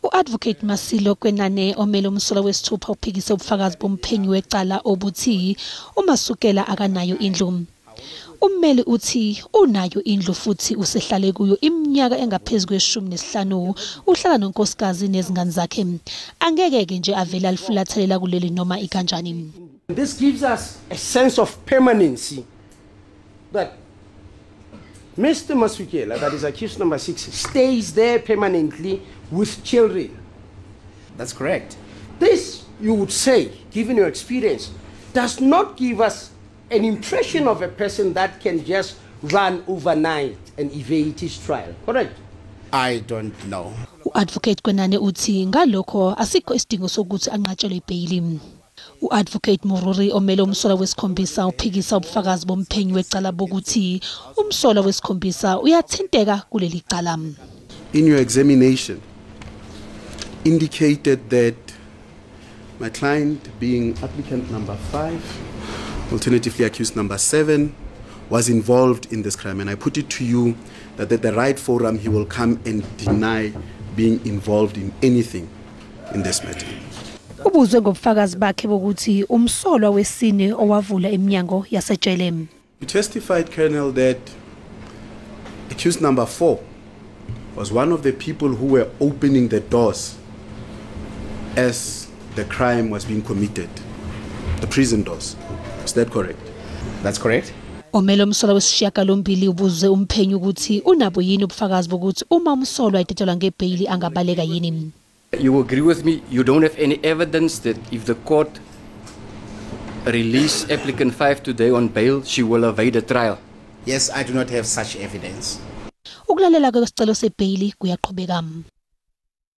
U-Advocate Masilo Kwenane omele umsolwa wesithupha uphikise ubufakazi bomphenyi wecala obuthi uMasukela akanayo indlu. Ummeli uthi unayo indlu futhi usehlale kuyo iminyaka engaphezu kwe-15, uhlala nonkosikazi nezingane zakhe. Angeke-ke nje avele alifulathele kuleli noma ikanjani. This gives us a sense of permanency that Mr. Masukela, that is accused number 6, stays there permanently with children. That's correct. This, you would say, given your experience, does not give us an impression of a person that can just run overnight and evade his trial. Correct? I don't know. U-Advocate Kwenane uthi ngalokho asikho isidingo sokuthi anqatshelwe ibheyili. U-Advocate Mururi omele umsolwa wesikhombisa uphikisa ubufakazi bomphenyi wecala bokuthi umsolwa wesikhombisa uyathinteka kuleli cala. In your examination, indicated that my client, being applicant number 5, alternatively accused number 7, was involved in this crime. And I put it to you that at the right forum he will come and deny being involved in anything in this matter. Ubuzwe ngobufakazi bakhe bokuthi umsolwa wesine owavula iminyango yasejele. You testified, Colonel, that accused number 4 was one of the people who were opening the doors as the crime was being committed, the prison doors. Is that correct? That's correct. Omele umsolwa wesishiyagalombili ubuze umphenyi ukuthi unabo yini ubufakazi bokuthi uma umsolwa ededelwa ngebheyili angabaleka yini. You agree with me, you don't have any evidence that if the court release applicant 5 today on bail, she will evade a trial? Yes, I do not have such evidence. Ukulalela kwesicelo sebheyili kuyaqhubeka.